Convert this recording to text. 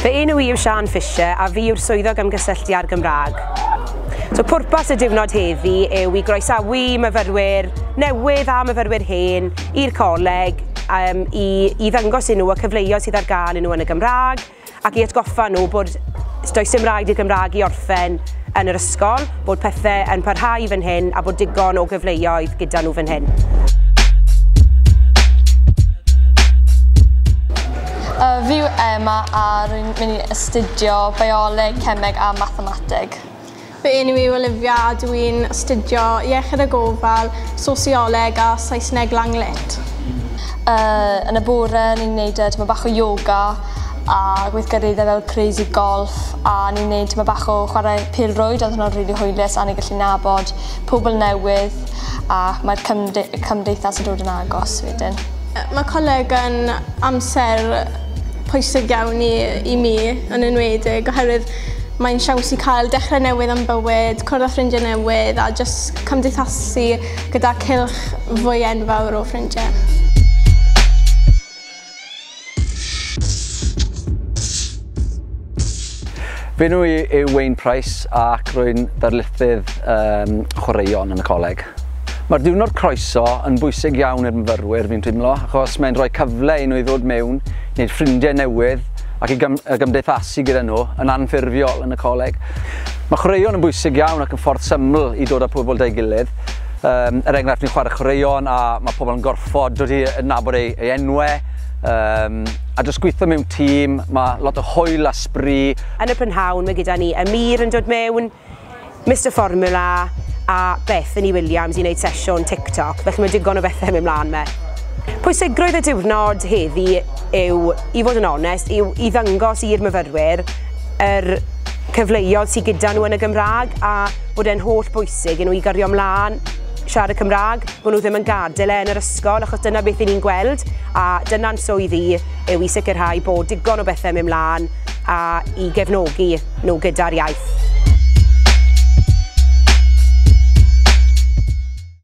Fy enw i yw Sian Fisher a fi yw'r swyddog ymgysylltu â'r Gymraeg. So pwrpas y diwrnod heddi yw i groesawu myfyrwyr newydd a myfyrwyr hen i'r coleg i ddangos i nhw y cyfleoedd sydd ar gael i nhw yn y Gymraeg ac i atgoffa nhw bod does dim rhaid i'r Gymraeg i orffen yn yr ysgol, bod pethau yn parhau fan hyn a bod digon o gyfleoedd gyda nhw fan hyn. Fi yw Emma a rwy'n mynd i astudio bioleg, cemeg a mathemateg. Fy enw yw Olivia a dwi'n astudio iechyd a gofal, sosioleg a Saesneg Langlit. Yn y bore ni'n gwneud tyma bach o yoga a gweithgareddau fel crazy golf a ni'n gwneud tyma bach o chwarae pêl-rwyd, oedd hwnna'n rili hwylus a ni'n gallu nabod pobl newydd a mae'r cymdeithas yn dod yn agos wedyn. Mae coleg yn amser pwysig iawn i mi yn enwedig oherwydd mae'n siawns i cael dechrau newydd am bywyd, cwrdd â ffrindiau newydd a jyst cymdeithasu gyda cylch fwy enfawr o ffrindiau. Fy enw i yw Wayne Price ac rwy'n ddarlithydd chwaraeon yn y coleg. Mae'r diwrnod croeso yn bwysig iawn i'r myfyrwyr, fi'n teimlo, achos mae'n rhoi cyfle i nhw i ddod mewn, wneud ffrindiau newydd ac i gymdeithasu gyda nhw yn anffurfiol yn y coleg. Mae chwaraeon yn bwysig iawn ac yn ffordd syml i dod â pobl da'i gilydd. Er enghraifft, ni'n chwarae chwaraeon a mae pobl yn gorfod dod i nabod ei enwau. A jyst gweithio mewn tîm, mae lot o hwyl a sbri. Yn y prynhawn mae gyda ni Amir yn dod mewn, Mr Formula a Bethany Williams i wneud sesiwn TikTok, felly mae digon o bethau mynd mlaen me. Pwysigrwydd y diwrnod heddi yw, i fod yn onest, yw i ddangos i'r myfyrwyr yr cyfleoedd sydd gyda nhw yn y Gymraeg a bod e'n holl bwysig i nhw i gario mlaen siarad Cymraeg, bod nhw ddim yn gadael e yn yr ysgol, achos dyna beth i ni'n gweld a dyna'n swydd i yw i sicrhau bod digon o bethau mynd mlaen a i gefnogi nhw gyda'r iaith.